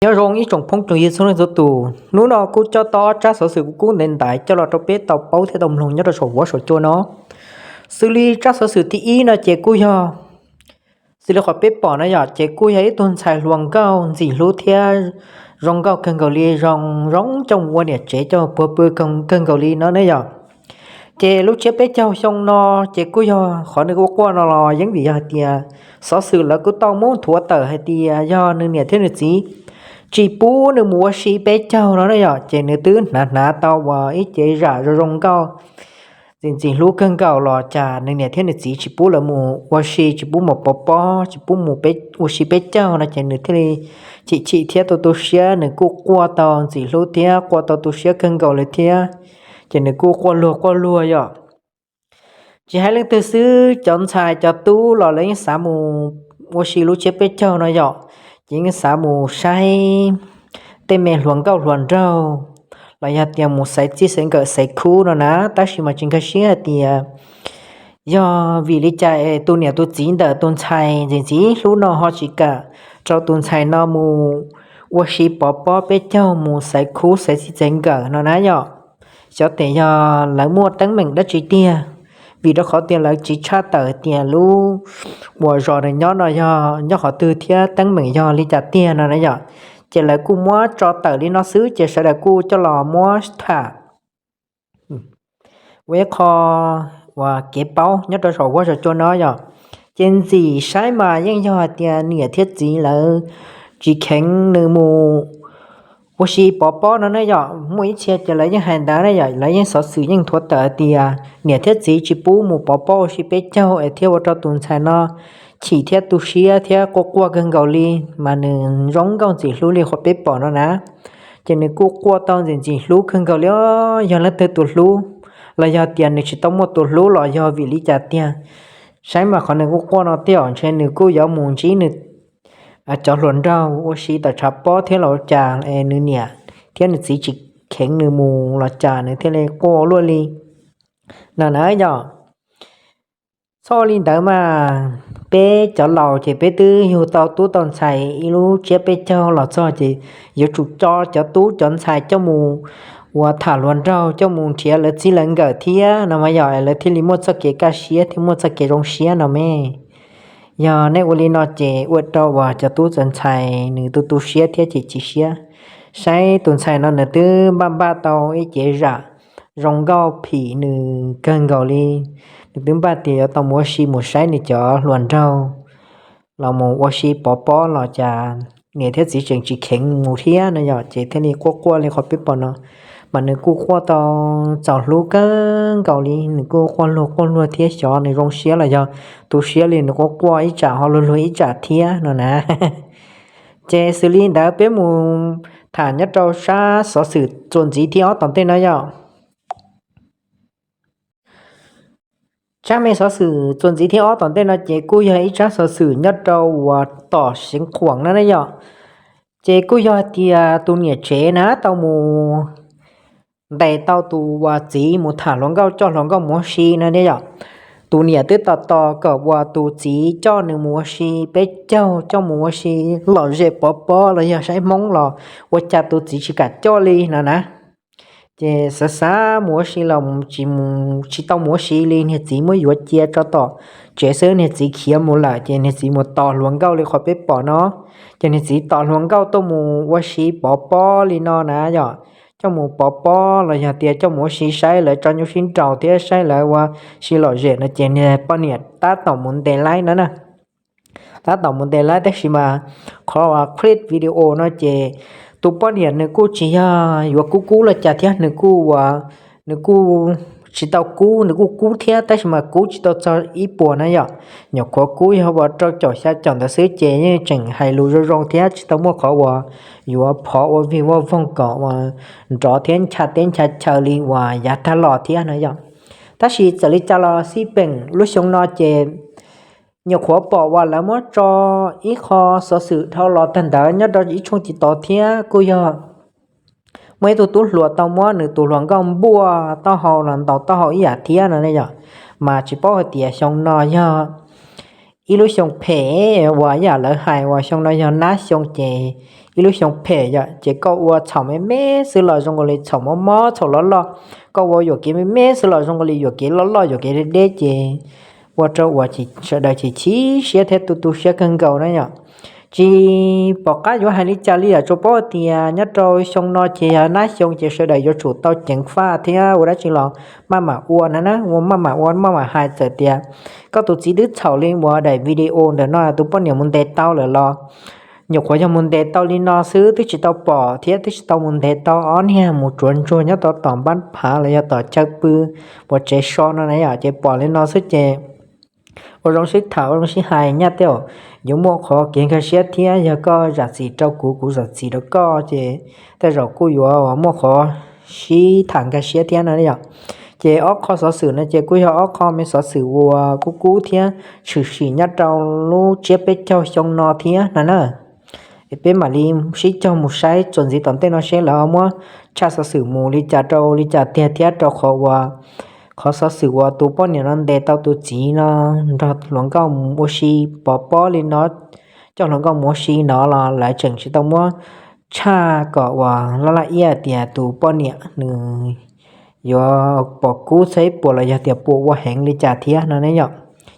Nyob zoo ib tsoom phooj tsoom ywg txhua leej txhua tus, hnub no kuj coj tau tsab xov xwm kuv kub ntev ntaiv coj los rau peb tau paub thiab tau mloog nyob rau saum huab saum cua no. Xws li tsab xov xwm thib ib no ces kuj yog, xws li qhov peb pom no yom, ces kuj yog ib tug ntxhais hluas nkauj ntxim hlub thiab zoo nkauj kawg nkaus li, zoo zoo coj mus ua niam tsev coj puag pw kawg nkaus li no ne yom. Ces lub tsiab peb caug xyoo no ces kuj yog qhov nws quaj quaj no los yeej vim yog hais tias xov xwm lawv kuj tau muab nthuav tawm hais tias yog nws niam thiab nws txiv tsis pub nws mus ua si peb caug no ne yom, ces nws twb hnav hnav tau uas ib cev zam zoo zoo nkauj ntxim ntxim hlub kawg nkaus los cas nws niam thiab nws txiv tsis pub lawv mus ua si, tsis pub mus pov pob, tsis pub mus ua si peb caug no ces nws thiaj li chim chim thiab tu tu siab, nws kuj quaj tau ntxim hlub thiab quaj tau tu siab kawg nkaus li thiab, ces nws kuj quaj luag quaj luag yom. Tsis hais leej twg xwb, cov ntxhais cov tub los lawv yeej xav mus ua si lub tsiab peb caug no yom, ces yeej xav mus saib tej me hluas nkauj hluas nraug los yog tias mus xaiv txij xaiv nkawm xaiv khub no na, tab sis mas tsis nkag siab hais tias yog vim li cas es tus niam tus txiv ntawm tus ntxhais ntxim ntxim hlub no ho tsis kam rau tus ntxhais no mus ua si pov pob peb caug mus xaiv khub xaiv txij xaiv nkawm no na yom. Xyov tes yog lawv muaj teeb meem dab tsi tiag, vim rau qhov tias lawv tsis tshaj tawm tias lub uas zos nws nyob no yog nyob qhov twg thiab teeb meem yog li cas tiag no na yom. Ces lawv kuj muab tso tawm li no xwb ces sawv daws kuj coj los muab tham ua ib qho uas kev paub nyob rau saum huab saum cua no yom. Ces ntxim saib mas yeej yog hais tias niam thiab txiv lawv tsis kheev nws mus ua si pov pob no ne yom. Muaj ib txhia ces lawv yeej hais ntawd ne yom, lawv yeej xov xwm yeej nthuav tawm hais tias niam thiab txiv tsis pub mus pov pob ua si peb caug es thiaj ua rau tus ntxhais no chim thiab tu siab thiab quaj quaj kawg nkaus li, mas nws zoo nkauj ntxim hlub li qhov peb pom no na. Ces nws kuj quaj tau ntxim ntxim hlub kawg nkaus li os, yog leej twg tus hlub los yog tias nws tsis tau muaj tus hlub los yog vim li cas tiag. Saib mas qhov nws kuj quaj no tej zaum ntshe nws kuj yuav mus ntsib nws cov hluas nraug ua si tawm tshav pob thiab los cas es nws niam thiab nws txiv tsis kheev nws mus los cas nws thiaj li quaj luaj li no na yom. Txhob li ntawd mas, peb cov laus ces peb twb yug tau tub tau ntxhais ib lub tsiab peb caug los txog ces yuav tsum tso cov tub cov ntxhais coj mus uas tham hluas nraug, coj mus nrhiav lawv txij lawv nkawm thiab no mas yog lawv thiaj li muaj txoj kev kaj siab thiab muaj txoj kev zoo siab no me. Yog nej ua li no ces ua rau uas cov tub cov ntxhais nws tu tu siab thiab chim chim siab. Saib tus ntxhais no nws twb npaj npaj tau ib cev zam zoo nkauj phim nws kawg nkaus li. Nws twb npaj tias yuav tau mus ua si mus saib nws cov hluas nraug los mus ua si pov pob los cas niam thiab txiv tseem tsis kheev mus thiab no yom, ces thiaj li quaj quaj li qhov peb pom no. Mas nws kuj quaj tau txaus hlub kawg nkaus li, nws kuj quaj luag quaj luag thiab xyov nws zoo siab los yog tu siab li nws quaj quaj ib tsam ho luag luag ib tsam thiab no na. Ces xws li ntawd peb mus tham nyob rau sab xov xwm txuas ntxiv thib ob tom ntej no yom. Tsab me xov xwm txuas ntxiv thib ob tom ntej no ces kuj yog ib tsab xov xwm nyob rau uas tom Xeev Khuam no ne yom. Ces kuj yog hais tias tus niam tsev na tau mus ntes tau tus uas txiv mus tham hluas nkauj coj hluas nkauj mus ua si no ne yom. Tus niam twb tos tos kom uas tus txiv coj nws mus ua si peb caug, coj mus ua si lom zem pov pob los yog saib Hmoob los ua cas tus txiv tsis kam coj li no na. Ces xav xav mus ua si los tsis mus, tsis tau mus ua si li, niag txiv muab yuav cia tso tom tsev xwb, niag txiv khiav mus lawm, ces niag txiv mus tos hluas nkauj li qhov peb pom no. Ces niag txiv tos hluas nkauj tuaj mus ua si pov pob li no na yom, coj mus pov pob los yog tias coj mus ua si saib lawv tso nyuj sib nraus thiab saib lawv ua si lom zem no ces niag poj niam tab tom mus ntes laib no na. Tab tom mus ntes laib tab sis mas qhov uas clip video no ces tus poj niam nws kuj tsis yog yuav kub kub los cas thiab, nws kuj ua, nws kuj tsis tau kub, nws kuj kub thiab tab sis mas kub tsis tau txog ib puas na yom. Nyuam qhuav kub yog ua rau caum xya caum ntawd xwb ces yeej tseem hais lus zoo zoo thiab tsis tau muaj qhov uas yuav phov ua vig ua voog kom uas nrov thiab ncha teb ncha chaw li uas yav tag los thiab no yom. Tab sis txawm li cas los xij peem lub xyoo no ces nyuam qhuav pom uas lawv muab tso ib qho xov xwm dhau los tag ntawd nyob rau ib tshooj TikTok thiab kuj yog muaj ib tug tub hluas tau muab nws tus hluas nkauj npuaj taub hau los ntaus taub hau ib yam thiab no ne yom. Mas tsis paub hais tias xyoo no yog ib lub xyoo phem uas ib yam lawv hais uas xyoo no yog nab xyoo ces ib lub xyoo phem yom, ces koj ua txhaum me me xwb los zoo li txhaum mob mob txhaum loj loj, koj ua yuam kev me me xwb los zoo li yuam kev loj loj yuam kev deb deb ces ua rau uas sawv daws chim chim siab thiab tu tu siab kawg nkaus na yom. Tsis pom qab yuav hais li cas li yom, tsuas paub tias nyob rau xyoo no ces yog nab xyoo ces sawv daws yuav tsum tau ceev faj thiab ua dab tsi los maj mam ua na na, ua maj mam ua maj mam hais. Txawm tias koj tus txiv twb txhaum li uas daim video ntawm no tus poj niam mus ntes tau lawm los nyuam qhuav yog mus ntes tau li no xwb, twb tsis tau pom thiab twb tsis tau mus ntes tau ob niag mus tsuav ntsuag nyob tom tom npab phav los yog tom chaw pw uas tsev so no na yom, ces pom li no xwb ces ua zoo sib tham ua zoo sib hais nyaj tej zaum yuav muaj qhov kev nkag siab thiab, yog koj zam txim rau kuv kuv zam txim rau koj ces tej zaum kuj yuav muaj qhov sib tham nkag siab thiab no yom. Ces ob qho xov xwm no ces kuj yog ob qho me xov xwm uas kub kub thiab tshwm sim nyob rau lub tsiab peb caug xyoo no thiab no na. Peb mam li sib cog mus saib txuas ntxiv tom ntej no seb lawv ho muab tshaj xov xwm mus li cas rau li cas tiag thiab, rau qhov uas qhov xov xwm uas tus poj niam no ntes tau tus txiv no nrog hluas nkauj mus ua si pov pob li no, coj hluas nkauj mus ua si no los lawv tseem tsis tau muab tshaj kom uas laj laj iab tias tus poj niam nws yuav pom kub txog ib puas los yog tias puas ua heev li cas thiab no ne yom.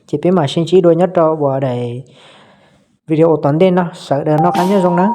Ces peb mam sib ntsib dua nyob rau uas daim video tom ntej no, sawv daws noj qab nyob zoo na.